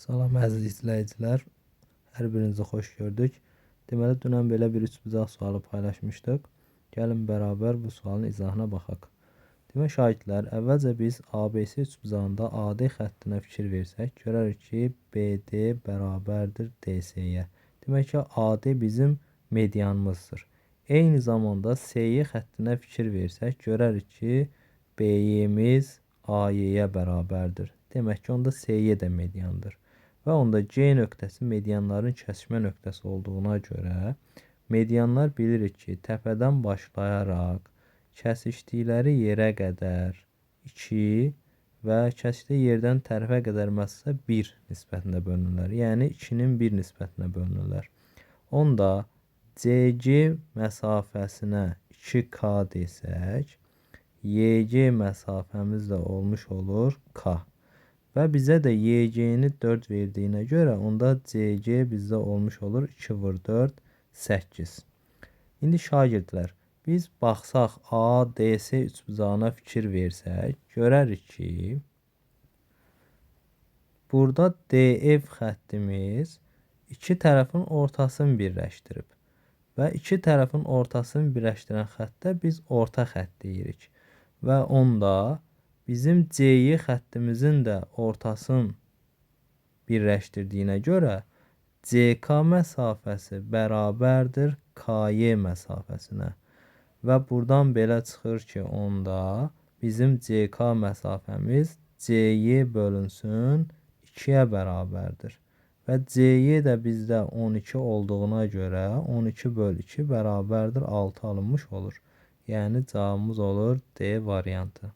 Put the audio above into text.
Salam əziz izləyicilər, hər birinizi xoş gördük. Deməli, dünən belə bir üçbucaq sualı paylaşmışdıq. Gəlin bərabər bu sualın izahına baxaq. Demək, şagirdlər, əvvəlcə biz ABC üçbucağında AD xəttinə fikir versək, görərik ki, BD bərabərdir DC-yə. Demək ki, AD bizim medianımızdır. Eyni zamanda CY xəttinə fikir versək, görərik ki, BY-miz AY-yə bərabərdir. Demək ki, onda CY də mediandır. Və onda C nöqtəsi medianların kəsişmə nöqtəsi olduğuna görə medianlar bilirik ki, təpədən başlayaraq kəsişdikləri yerə qədər 2 və kəsişdiyi yerdən tərəfə qədər məsafə 1 nisbətində bölünürlər. Yəni 2-nin 1 nisbətinə bölünürlər. Onda CG məsafəsinə 2K desək, YG məsafəmiz də olmuş olur K. Və bizə də YG-ni 4 verdiyinə görə onda CG bizdə olmuş olur 2 vur 4, 8. İndi şagirdlər, biz baxsaq ADC üçbucağına fikir versək, görərik ki, burada DF xəttimiz iki tərəfin ortasını birləşdirib. Və iki tərəfin ortasını birləşdirən xəttə biz orta xətt deyirik. Və onda bizim CY xəttimizin də ortasını birləşdirdiyinə görə CK məsafəsi bərabərdir KY məsafəsinə. Və buradan belə çıxır ki, onda bizim CK məsafəmiz CY bölünsün 2-yə bərabərdir. Və CY də bizdə 12 olduğuna görə 12 böl 2 bərabərdir 6 alınmış olur. Yəni cavabımız olur D variantı.